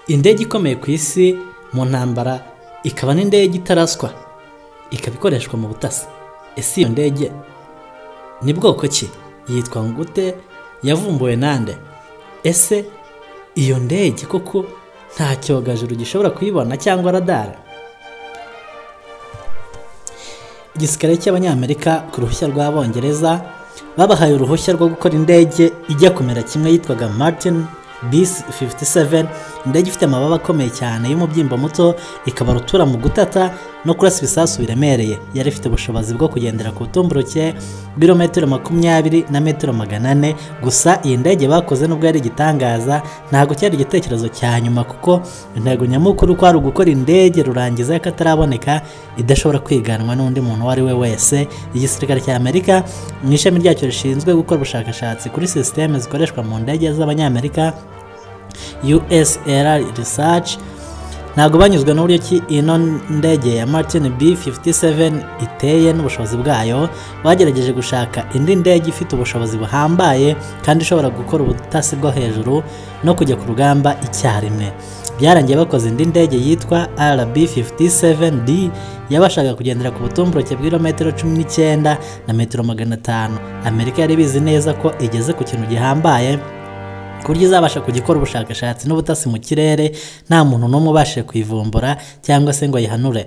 Indege ikomeye ku isi mu ntambara ikaba n'indege itaraswa, ikaba ikoreshwa mu butasi. Ese iyo ndege ni bwoko ki? Yitwa gute? Yavumbuwe nande? Ese iyo ndege koko nta cyogajuru gishobora kuyibona cyangwa radar? Igisirikare cy'Abanyamerika ku ruhushya rw'Abongereza babahaye uruhushya rwo gukora indege ijya kumera kimwe yitwaga Martin B-57, indege ifite amababa akomeye cyane y'umubyimba muto, ikaba rutura mu gutata no kurasa ibisasu biremereye. Yari ifite ubushobozi bwo kugendera ku butumburuke bw'ibirometero 20 na metero 400. Gusa iyi ndege bakoze nubwo yari igitangaza, ntabwo cyari igitekerezo cya nyuma, kuko intego nyamukuru kwari ugukora indege rurangiza y'akataraboneka idashobora kwiganwa n'undi muntu uwo ari we wese. Igisirikare cya Amerika mu ishami ryacyo rishinzwe gukora ubushakashatsi kuri sisiteme zikoreshwa mu ndege z'Abanyamerika, US Air Research, ntabwo banyuzwe n'uburyo ki ino ndege ya Martin B-57 iteye n'ubushobozi bwayo. Bagerageje gushaka indi ndege ifite ubushobozi buhambaye kandi ishobora gukora ubutasi bwo hejuru no kujya ku rugamba icyarimwe. Byarangiye bakoze indi ndege yitwa RB-57D yabashaga kugendera ku butumburuke bw'ibirometero 19 na metero 500. Amerika yari bizi neza ko igeze ku kintu gihambaye ku buryo izabasha kugikora ubushakashatsi n'ubutasi mu kirere nta muntu n'umwe ubashije kuyivumbura cyangwa se ngo ayihanure.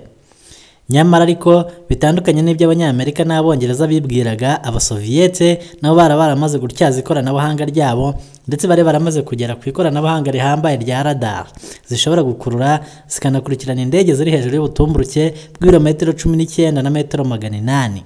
Nyamara ariko bitandukanye n'ibyo Abanyamerika n'Abongereza bibwiraga, Abasoviyete nabo baramaze gutyaza ikoranabuhanga ryabo, ndetse bari baramaze kugera ku ikoranabuhanga rihambaye rya radar zishobora gukurura zikanakurikirana indege ziri hejuru y'ubutumburuke bw'ibirometero 19 na metero 800.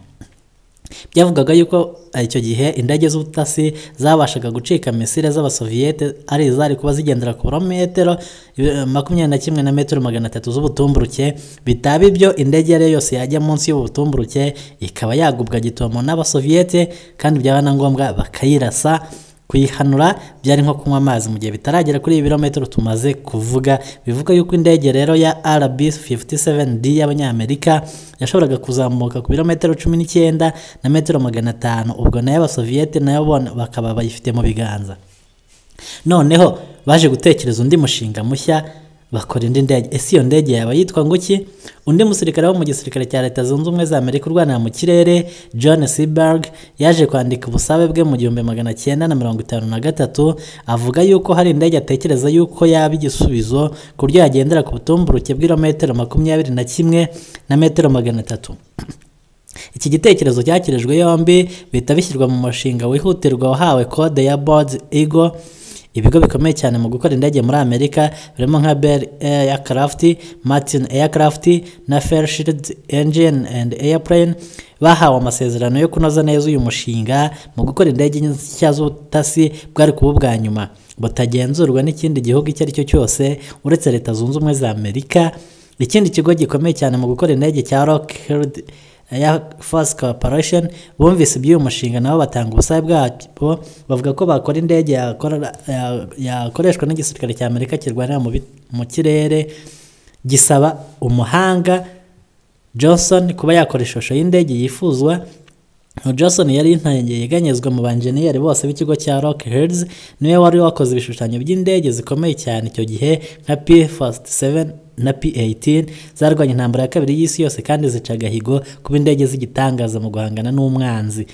Byavugaga yuko icyo gihe indege z'ubutasi zabashaga gucika misile z'Abasoviyete ari izari kuba zigendera ku birometero 21 na metero 300 z'ubutumburuke. Bitaba ibyo, indege yari yose yajya munsi y'ubutumburuke ikaba yagubwa gitomo n'Abasoviyete, kandi byaba na ngombwa bakayirasa. Kuyihanura byari nko kunywa amazi mu gihe bitaragera kuri ibi birometero tumaze kuvuga. Bivuga yuko indege rero ya RB-57D y'Abanyamerika yashoboraga kuzamuka ku birometero 19 na metero 500, ubwo nayo Abasoviyete nayo bakaba bayifite mu biganza. Noneho baje gutekereza undi mushinga mushya, bakora indi ndege. Ese iyo ndege yaba yitwa nguki? Undi musirikare wo mu gisirikare cya Leta Zunze Ubumwe za Amerika urwanira mu kirere, John Seaberg, yaje kwandika ubusabe bwe mu 1953, avuga yuko hari indege atekereza yuko yaba igisubizo ku buryo yagendera ku butumburuke bw'ibirometero 21 na metero 300. Iki gitekerezo cyakirijwe yombi bihita bishyirwa mu mushinga wihutirwa wahawe kode ya Bald Eagle. Ibigo bikomeye cyane mu gukora indege muri Amerika birimo nka Bell Aircraft, Martin Aircraft na Fairchild Engine and Airplane bahawe amasezerano yo kunoza neza uyu mushinga mu gukora indege nshya z'ubutasi bwari kuba ubwa nyuma butagenzurwa n'ikindi gihugu icyo ari cyo cyose uretse Leta Zunze Ubumwe za Amerika. Ikindi kigo gikomeye cyane mu gukora indege cya Lockheed Air Force Corporation bumvise iby'uyu mushinga nabo batanga ubusabe bwabo, bavuga ko bakora indege yakoreshwa n'igisirikare cya Amerika kirwanira mu kirere. Gisaba umuhanga Johnson kuba yakora ishusho y'indege yifuzwa. Johnson yari intangiye yeganyezwa mu banjeniyeri bose b'ikigo cya Lockheed, niwe wari wakoze ibishushanyo by'indege zikomeye cyane icyo gihe nka P-47 na P-18 zarwanye intambara ya kabiri y'isi yose kandi zica agahigo kuba indege z'igitangaza mu guhangana n'umwanzi.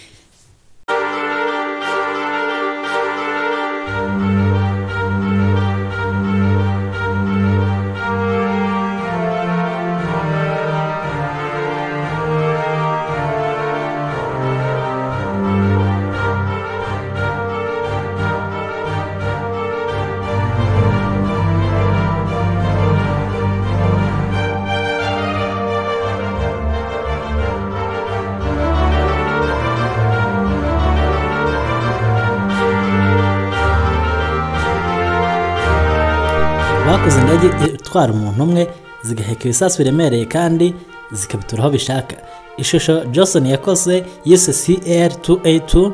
Bakoze indege itwara umuntu umwe, zigaheka ibisasu biremereye kandi zikabitura aho bishaka. Ishusho Johnson yakoze yise CR-282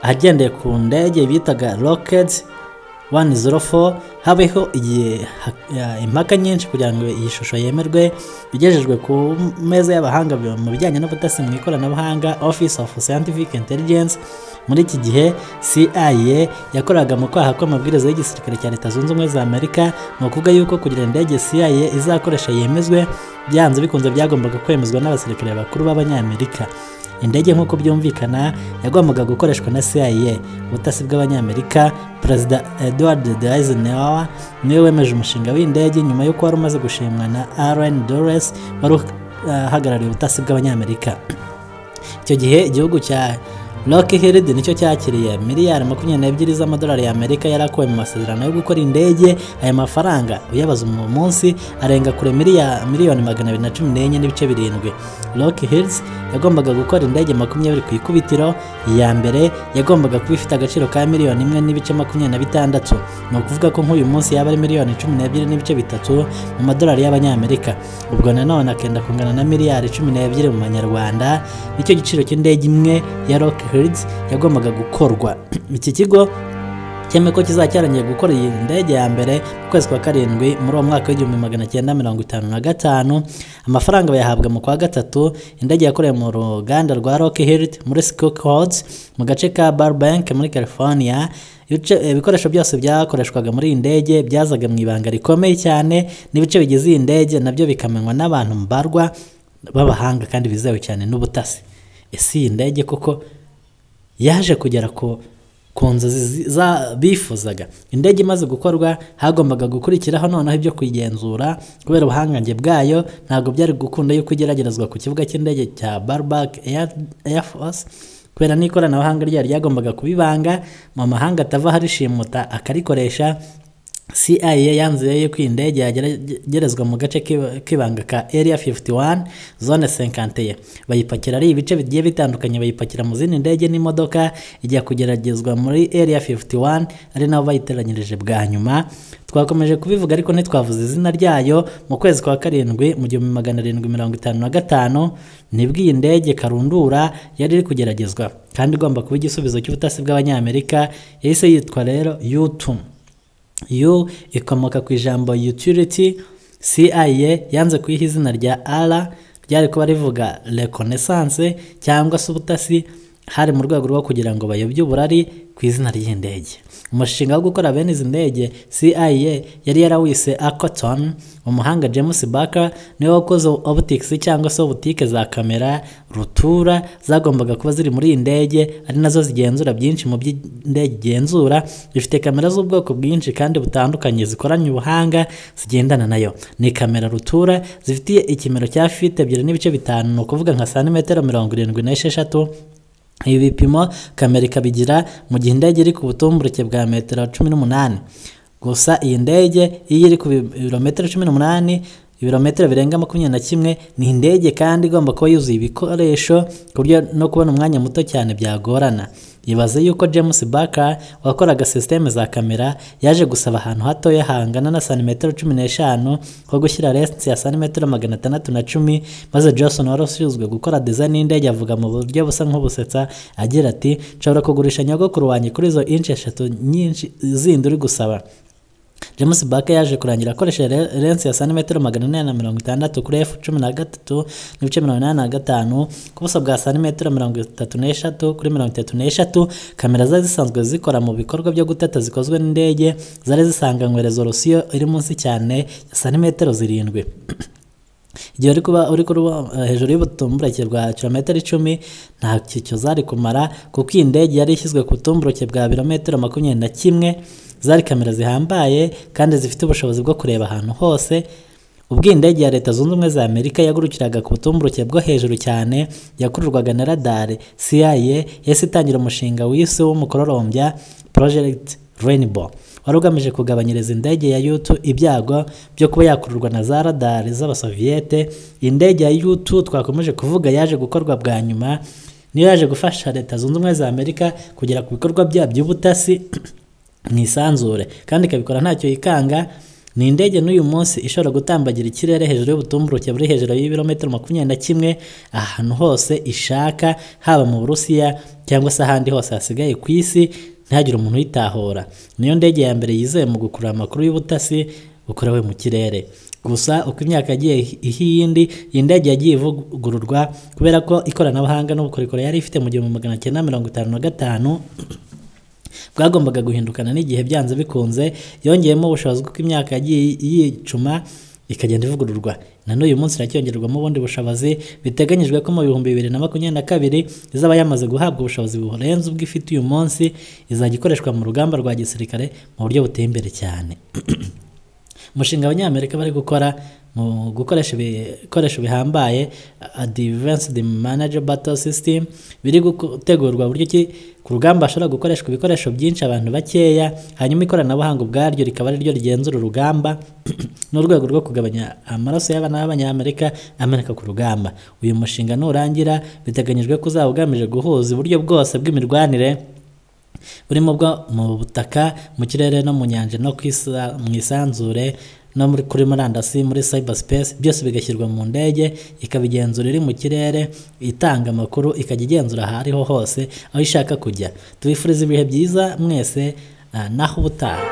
agendeye ku ndege bitaga Lockheed 104. Habeho impaka nyinshi kugira ngo iyi shusho yemerwe. Igejejwe ku meza y'abahanga mu bijyanye n'ubutasi mu ikoranabuhanga, Office of Scientific Intelligence, Muri iki gihe CIA yakoraga mu kwaha kw'amabwiriza y'igisirikare cya Leta Zunze Ubumwe za Amerika. Ni ukuvuga yuko kugira indege CIA izakoresha yemezwe, byanze bikunze byagombaga kwemezwa n'abasirikare bakuru b'Abanyamerika. Indege nk'uko byumvikana yagombaga gukoreshwa na CIA, ubutasi bw'Abanyamerika. Perezida Edward Eisenhower niwe wemeje umushinga w'indege nyuma y'uko wari umaze gushimwa na Allen Dulles wari uhagarariye ubutasi bw'Abanyamerika. Icyo gihe igihugu cya Lockheed nicyo cyakiriye miliyari 22 z'amadolari y'Amerika yarakuwe mu masezerano yo gukora indege. Aya mafaranga uyabaza mu munsi arenga kure miliyoni 214.7. Lockheed yagombaga gukora indege 20 ku ikubitiro. Iya mbere yagombaga kuba ifite agaciro ka miliyoni 1.26, ni ukuvuga ko nk'uyu munsi yaba ari miliyoni 12.3 mu madolari y'Abanyamerika, ubwo nanone akenda kungana na miliyari 12 mu manyarwanda. Nicyo giciro cy'indege imwe ya Lockheed yagombaga gukorwa. Iki kigo cyemeye ko kizacyarangiye gukora iyi ndege ya mbere mu kwezi kwa karindwi muri uwo mwaka w'1955. Amafaranga bayahabwa mu kwa gatatu. Indege yakorewe mu ruganda rwa Lockheed muri Squirrel mu gace ka Burbank muri California. Ibikoresho byose byakoreshwaga muri iyi ndege byazaga mu ibanga rikomeye cyane, n'ibice bigize iyi ndege nabyo bikamenywa n'abantu mbarwa b'abahanga kandi bizewe cyane n'ubutasi. Ese iyi ndege koko yaje kugera ku nzozi bifuzaga? Indege imaze gukorwa hagombaga gukurikiraho noneho ibyo kuyigenzura. Kubera ubuhangange bwayo ntabwo byari gukunda yuko igeragezwa ku kibuga cy'indege cya Burbank Air Force, kubera n'ikoranabuhanga ryayo ryagombaga kubibanga mu mahanga atava harishimuta akarikoresha. CIA yanzuye yuko iyi ndege yageragerezwa mu gace k'ibanga ka Area 51 Zone 51. Bayipakira ari ibice bigiye bitandukanye, bayipakira mu zindi ndege n'imodoka, ijya kugeragezwa muri Area 51 ari nabo bayiteranyirije bwa nyuma. Twakomeje kubivuga ariko ntitwavuze izina ryayo. Mu kwezi kwa karindwi mu 1755 nibwo iyi ndege karundura yari iri kugeragezwa kandi igomba kuba igisubizo cy'ubutasi bw'Abanyamerika. Yahise yitwa rero U2. U ikomoka ku ijambo utility. CIA yanze kuyiha izina rya R ryari kuba rivuga reconnaissance cyangwa se ubutasi, hari mu rwego rwo kugira ngo bayobye uburari ku izina ry'indege. Umushinga wo gukora bene izi ndege CIA yari yarawise Aquatone. Umuhanga James Barker niwe wakoze optics cyangwa se butike za kamera rutura zagombaga kuba ziri muri iyi ndege, ari nazo zigenzura byinshi mu by'indege igenzura. Ifite kamera z'ubwoko bwinshi kandi butandukanye zikoranye ubuhanga zigendana nayo. Ni kamera rutura zifitiye ikimero cya feet 2.5, ni ukuvuga nka santimetero 76. Ibi bipimo kamera ikabigira mu gihe indege iri ku butumburuke bwa metero 18. Gusa iyi ndege iyo iri ku birometero 18, ibirometero birenga 21, ni indege kandi igomba kuba yuzuye ibikoresho ku buryo no kubona umwanya muto cyane byagorana. Ibaze yuko James Barker wakoraga systeme za kamera yaje gusaba ahantu hatoya hangana na santimetero 15 ho gushyira lens ya santimetero 610, maze Johnson wari ushinzwe gukora design y'indege avuga mu buryo busa nk'ubusetsa agira ati: nshobora kugurisha nyogokuru wanjye kuri izo inch 3 nyinshi zindi uri gusaba. James Barker yaje kurangira akoresheje lens ya santimetero 460 kuri f 13.85 ku buso bwa santimetero 33 kuri 33. Kamera zari zisanzwe zikora mu bikorwa byo gutata zikozwe n'indege zari zisanganywe resolution iri munsi cyane ya santimetero 7. Igihe uri kuba uri hejuru y'ubutumburuke bwa kilometero 10 nta cyo zari kumara, kuko iyi ndege yari ishyizwe ku butumburuke bwa birometero 21. Zari kamera zihambaye kandi zifite ubushobozi bwo kureba ahantu hose. Ubwo indege ya Leta Zunze Ubumwe za Amerika yagurukiraga ku butumburuke bwo hejuru cyane yakururwaga na radar, CIA yahise itangira umushinga w'isi w'umukororombya Project Rainbow wari ugamije kugabanyiriza indege ya U2 ibyago byo kuba yakururwa na za radar z'Abasoviyete. Indege ya U2 twakomeje kuvuga yaje gukorwa bwa nyuma, niyo yaje gufasha Leta Zunze Ubumwe za Amerika kugera ku bikorwa byabyo by'ubutasi mu isanzure kandi ikabikora ntacyo yikanga. Ni indege n'uyu munsi ishobora gutambagira ikirere hejuru y'ubutumburuke buri hejuru y'ibirometero 21 ahantu hose ishaka, haba mu Burusiya cyangwa se ahandi hose hasigaye ku isi, ntihagire umuntu uyitahura. Niyo ndege ya mbere yizewe mu gukurura amakuru y'ubutasi bukorewe mu kirere. Gusa uko imyaka yagiye ihiyindi, iyi ndege yagiye ivugururwa kubera ko ikoranabuhanga n'ubukorikori yari ifite mu 1955 bwagombaga guhindukana n'igihe byanze bikunze. Yongeyemo ubushobozi kuko imyaka yagiye yicuma ikagenda ivugururwa. Na n'uyu munsi iracyongerwamo ubundi bushobozi. Biteganyijwe ko mu 2022 izaba yamaze guhabwa ubushobozi burenze ubw'ifite uyu munsi, izajya ikoreshwa mu rugamba rwa gisirikare mu buryo buteye imbere cyane. Umushinga abanyamerika bari gukora mu gukoresha ibikoresho bihambaye Advanced Manager Battle System biri gutegurwa buryo ki ku rugamba hashobora gukoreshwa ibikoresho byinshi abantu bakeya, hanyuma ikoranabuhanga ubwaryo rikaba ari ryo rigenzura urugamba n'urwego rwo kugabanya amaraso y'abana b'abanyamerika ameneka ku rugamba. Uyu mushinga nurangira biteganyijwe ko uzaba ugamije guhuza uburyo bwose bw'imirwanire burimo bwo mu butaka, mu kirere no mu nyanja no mu isanzure no muri kuri murandasi, muri cyberspace, byose bigashyirwa mu ndege ikabigenzura iri mu kirere, itanga amakuru, ikajya igenzura aho ariho hose aho ishaka kujya. Tubifuriza ibihe byiza mwese, naho ubutaha.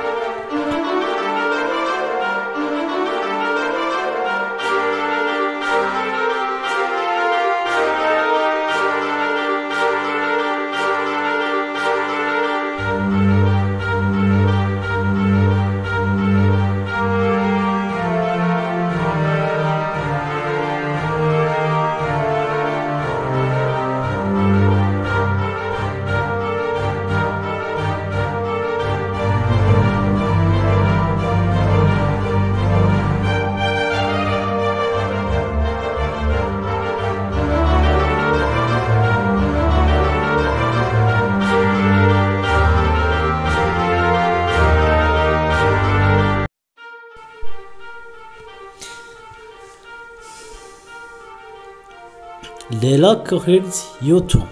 The Lockheed U-2,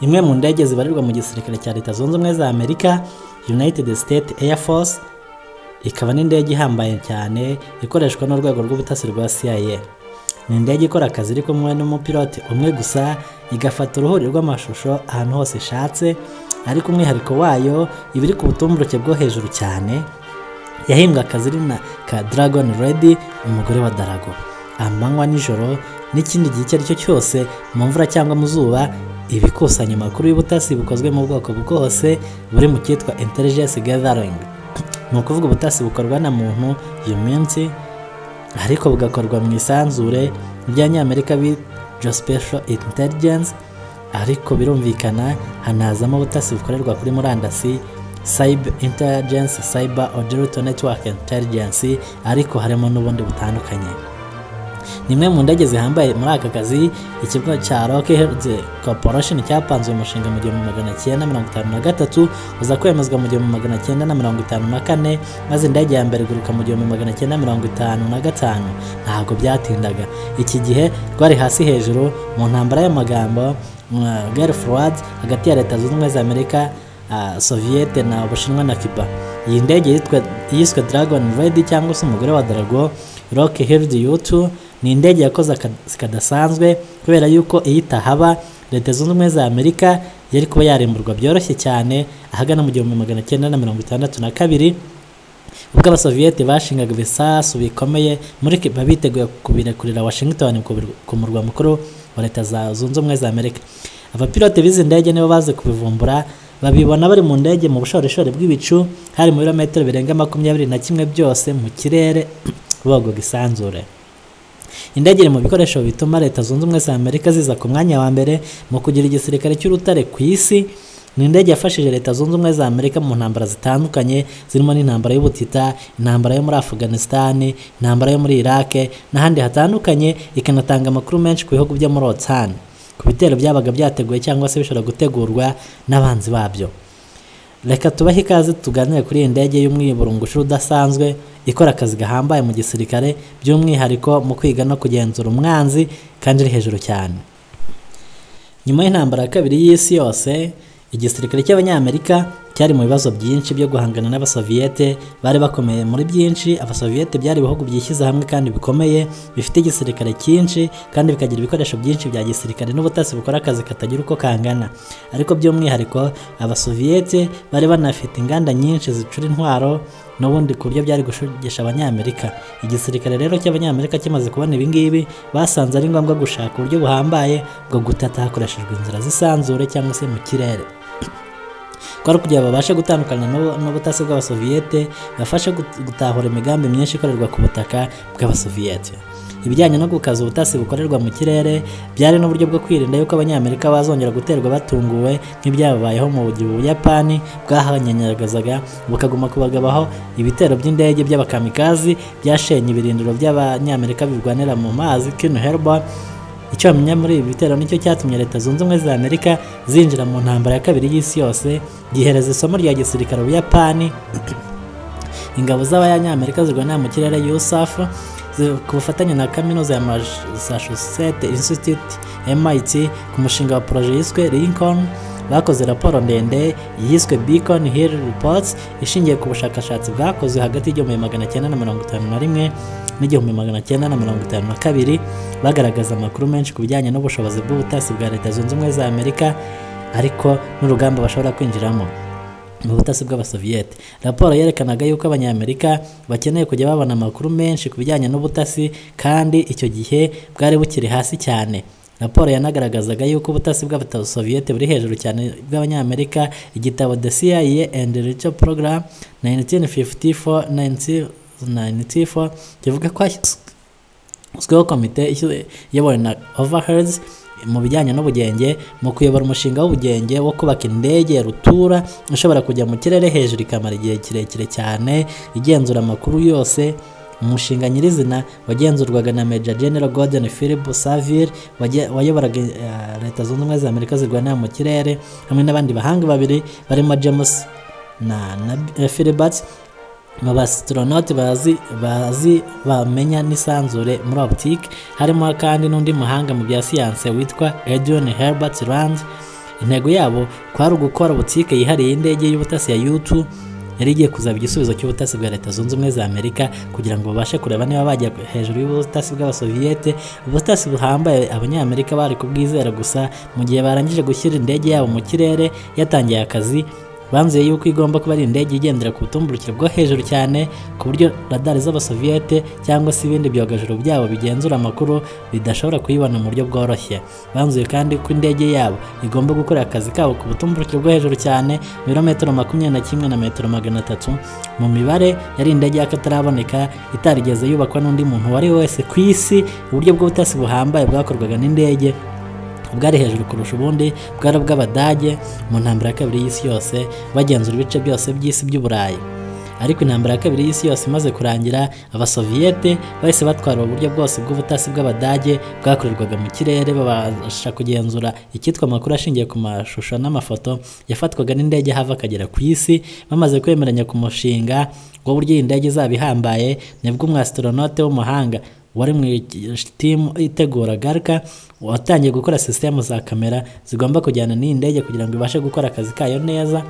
imwe mu ndege zibarirwa mu gisirikare cya Leta Zunze Ubumwe za Amerika, United States Air Force, ikaba n'indege ihambaye cyane ikoreshwa n'urwego rw'ubutasi rwa CIA. Ni indege ikora akazi iri kumwe n'umupilote umwe gusa, igafata uruhuri rw'amashusho ahantu hose ishatse, ariko umwihariko wayo iba iri ku butumburuke bwo hejuru cyane. Yahimbwe akazina ka Dragon Lady, umugore wa Darago. Amanywa nijoro n'ikindi gihe icyo ari cyo cyose, mu mvura cyangwa mu zuba, ibikusanya amakuru y'ubutasi bukozwe mu bwoko bwose buri mu cyitwa intelligence gathering. Ni ukuvuga ubutasi bukorwa na muntu uyu munsi, ariko bugakorwa mu isanzure ry'Abanyamerika bita Special Intelligence, ariko birumvikana hanazamo ubutasi bukorerwa kuri murandasi, Cyber Intelligence, Cyber Auditor Network Intelligence, ariko harimo n'ubundi butandukanye. Ni imwe mu ndege zihambaye muri aka kazi. Ikigo cya Lockheed Corporation cyapanze uyu mushinga mu 1953, uza kwemezwa mu 1954, maze indege ya mbere iguruka mu 1955. Ntabwo byatindaga, iki gihe rwari hasi hejuru mu ntambara y'amagambo Gulf War hagati ya Leta Zunze Ubumwe za Amerika, Soviet na Ubushinwa na Cuba. Iyi ndege yiswe Dragon Lady cyangwa se umugore wa Drago, Lockheed U-2, ni indege yakoze akazi kadasanzwe kubera yuko iyo itahaba Leta Zunze Ubumwe za Amerika yari kuba yarimburwa byoroshye cyane ahagana mu 1962, ubwo Abasoviyete bashingaga ibisasu bikomeye muri Cuba biteguye kubirekurira Washington ku murwa mukuru wa Leta Zunze Ubumwe za Amerika. Abapilote b'izi ndege nibo baze kubivumbura, babibona bari mu ndege mu bushorishori bw'ibicu, hari mu birometero birenga 21 byose mu kirere bogoga isanzure. Indege iri mu bikoresho bituma Leta Zunze Ubumwe za Amerika ziza ku mwanya wa mbere mu kugira igisirikare cy'urutare ku isi. Ni indege yafashije Leta Zunze Ubumwe za Amerika mu ntambara zitandukanye, zirimo n'intambara y'ubutita, intambara yo muri Afghanistan, intambara yo muri Iraq n'ahandi hatandukanye, ikanatanga amakuru menshi ku bihugu byo muri OTAN, ku bitero byabaga byateguwe cyangwa se bishobora gutegurwa n'abanzi babyo. Reka tubahe ikaze tuganire kuri iyi ndege y'umwiburungushu udasanzwe ikora akazi gahambaye mu gisirikare, by'umwihariko mu kwiga no kugenzura umwanzi, kandi iri hejuru cyane. Nyuma y'intambara ya kabiri y'isi yose, igisirikare cy'Abanyamerika cyari mu bibazo byinshi byo guhangana n'Abasoviyete bari bakomeye muri byinshi. Abasoviyete byari ibihugu byishyize hamwe kandi bikomeye, bifite igisirikare cyinshi kandi bikagira ibikoresho byinshi bya gisirikare n'ubutasi bukora akazi katagira uko kangana. Ariko by'umwihariko Abasoviyete bari banafite inganda nyinshi zicura intwaro n'ubundi ku buryo byari gushugisha Abanyamerika. Igisirikare rero cy'Abanyamerika kimaze kubona ibi ngibi, basanze ari ngombwa gushaka uburyo buhambaye bwo gutata hakoreshejwe inzira z'isanzure cyangwa se mu kirere. Kwari kugira babashe gutandukana n'ubutasi bw'Abasoviyete, bafashe gutahura imigambi myinshi ikorerwa ku butaka bw'Abasoviyete. Ibijyanye no gukaza ubutasi bukorerwa mu kirere byari n'uburyo bwo kwirinda yuko Abanyamerika bazongera guterwa batunguwe nk'ibyababayeho mu gihe Ubuyapani bwahanyanyagazaga bukaguma kubagabaho ibitero by'indege by'abakamikazi byashenye ibirindiro by'Abanyamerika birwanira mu mazi Pearl Harbor. Icyo bamenya muri ibi bitero nicyo cyatumye Leta Zunze Ubumwe za Amerika zinjira mu ntambara ya kabiri y'isi yose, gihereza isomo rya gisirikare Ubuyapani. Ingabo z'Abanyamerika zirwanira mu kirere USAF ku bufatanye na kaminuza ya Massachusetts Institute MIT ku mushinga wa projet yiswe Lincoln, bakoze raporo ndende yiswe Beacon Hill Reports ishingiye ku bushakashatsi bwakozwe hagati y'1951 n'1952, bagaragaza amakuru menshi ku bijyanye n'ubushobozi bw'ubutasi bwa Leta Zunze Ubumwe za Amerika ariko n'urugamba bashobora kwinjiramo mu butasi bw'Abasoviyete. Raporo yerekanaga yuko Abanyamerika bakeneye kujya babona amakuru menshi ku bijyanye n'ubutasi kandi icyo gihe bwari bukiri hasi cyane. Raporo yanagaragazaga yuko ubutasi bw'Abasoviyete buri hejuru cyane bw'Abanyamerika. Igitabo The CIA and the Ritual Program 1954-1994 kivuga ko hashyizweho komite iyobowe na Overheads mu bijyanye n'ubugenge mu kuyobora umushinga w'ubugenge wo kubaka indege rutura ishobora kujya mu kirere hejuru ikamara igihe kirekire cyane igenzura amakuru yose. Umushinga nyirizina wagenzurwaga na Major General Gordon Philip Saville wayoboraga Leta Zunze Ubumwe za Amerika zirwanira mu kirere, hamwe n'abandi bahanga babiri barimo James na Philbert mu bastronaut bazi bamenya n'isanzure muri optique. Harimo kandi n'undi muhanga mu bya siyanse witwa Edwin Herbert Rand. Intego yabo kwari ugukora butike yihariye y'indege y'ubutasi ya U2 yari igiye kuzaba igisubizo cy'ubutasi bwa Leta Zunze Ubumwe za Amerika, kugira ngo babashe kureba niba bajya hejuru y'ubutasi bw'Abasoviyete. Ubutasi buhambaye Abanyamerika bari kubwizera gusa mu gihe barangije gushyira indege yabo mu kirere yatangiye akazi. Banzuye yuko igomba kuba ari indege igendera ku butumburukire bwo hejuru cyane, ku buryo radari z'Abasoviyete cyangwa se ibindi byogajuru byabo bigenzura amakuru bidashobora kuyibona mu buryo bworoshye. Banzuye kandi ko indege yabo igomba gukora akazi kabo ku butumburukire bwo hejuru cyane, ibirometero 21 na metero 300. Mu mibare yari indege y'akataraboneka itarigeze yubakwa n'undi muntu uwo ari we wese ku isi. Uburyo bw'ubutasi buhambaye bwakorwaga n'indege bwari hejuru kurusha ubundi bwari ubw'Abadage mu ntambara ya kabiri y'isi yose, bagenzura ibice byose by'isi by'Uburayi. Ariko intambara ya kabiri y'isi yose imaze kurangira, Abasoviyete bahise batwara uburyo bwose bw'ubutasi bw'Abadage bwakorerwaga mu kirere, babasha kugenzura icyitwa amakuru ashingiye ku mashusho n'amafoto yafatwaga n'indege hava akagera ku isi. Bamaze kwemeranya ku mushinga w'uburyo iyi ndege izaba ihambaye, nibwo umwastronaute w'umuhanga wari mu timu itegura Garuka watangiye gukora sisitemu za kamera zigomba kujyana n'iyi ndege kugira ngo ibashe gukora akazi kayo neza.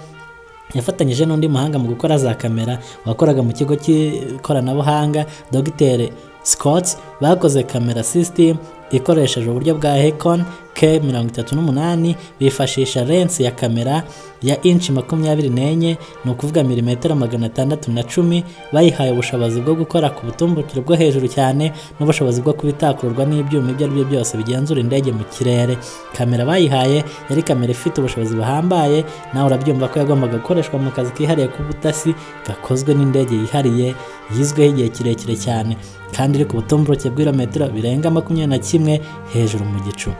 Yafatanyije n'undi muhanga mu gukora za kamera wakoraga mu kigo cy'ikoranabuhanga Dr Scott. Bakoze kamera system ikoresheje uburyo bwa Hecon K38, bifashisha lens ya kamera ya inchi 24, ni ukuvuga milimetero 610. Bayihaye ubushobozi bwo gukora ku butumburukire bwo hejuru cyane n'ubushobozi bwo kubitakururwa n'ibyuma ibyo ari byo byose bigenzura indege mu kirere. Kamera bayihaye yari kamera ifite ubushobozi buhambaye, nawe urabyumva ko yagombaga gukoreshwa mu kazi kihariye k'ubutasi gakozwe n'indege yihariye yizweho igihe kirekire cyane kandi iri ku butumburuke bw'ibirometero birenga 21 hejuru mu gicu.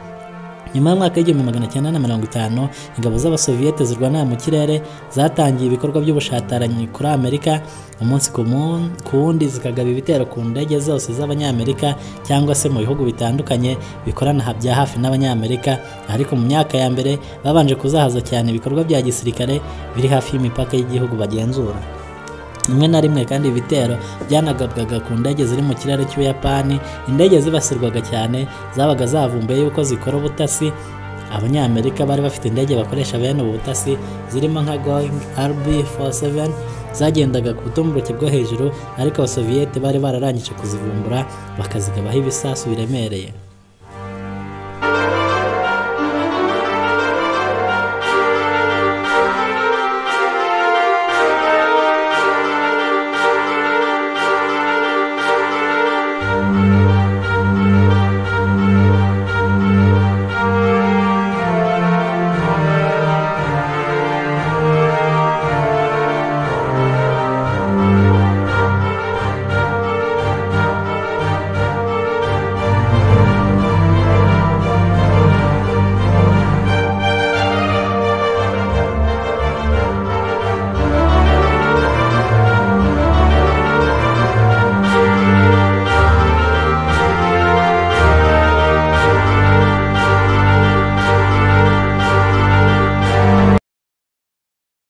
Nyuma y'umwaka w'1950, ingabo z'Abasoviyete zirwanira mu kirere zatangiye ibikorwa by'ubushataranyi kuri Amerika, umunsi ku wundi zikagaba ibitero ku ndege zose z'Abanyamerika cyangwa se mu bihugu bitandukanye bikorana bya hafi n'Abanyamerika. Ariko mu myaka ya mbere babanje kuzahaza cyane ibikorwa bya gisirikare biri hafi y'imipaka y'igihugu bagenzura. Rimwe na rimwe kandi ibitero byanagabwaga ku ndege ziri mu kirere cy'Ubuyapani. Indege zibasirwaga cyane zabaga zavumbuye yuko zikora ubutasi Abanyamerika bari bafite indege bakoresha bene ubu butasi zirimo nka Boeing RB-47 zagendaga ku butumburuke bwo hejuru, ariko Abasoviyete bari bararangije kuzivumbura bakazigabaho ibisasu biremereye.